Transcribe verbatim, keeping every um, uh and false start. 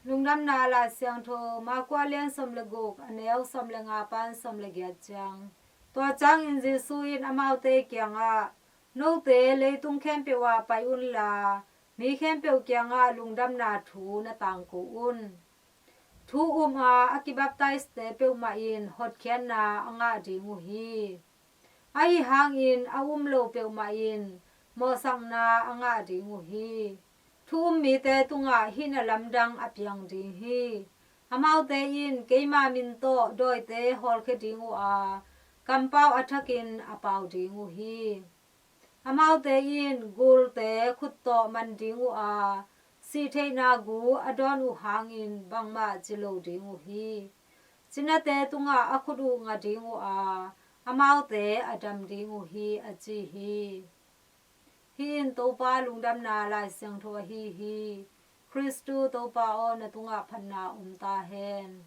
Lungdamna Lai Siangtho, Marka a lian sawm le guk, a neu sawm le nga pan sawm le giat ciang. Tua ciangin Jesuh in amaute kiangah, "Note leitung khempeuh ah pai unla, mi khempeuh kiangah lungdamna thu na tangko un. Thu um a a kibaptiste peuhmah in hotkhiatna a ngah ding uh hi. Ahi hangin a um lo peuhmah in mawhsakna a ngah ding uh hi. Thu um mite tungah hih na lamdang a piang ding hi. Amaute in keima min tawh dawite hawlkhia ding uh a, kampau a thakin a pau ding uh hi. Amaute in gulte khut tawh man ding uh a, sihtheihna gu a dawn uh hangin bangmah ci lo ding uh hi. Cinate tungah a khut uh nga ding uh a, amaute a dam ding uh hi," a ci hi. Hih in Topa Lungdamna Lai Siangtho ahi hi. Khristu Topa aw, na tungah phatna om ta hen.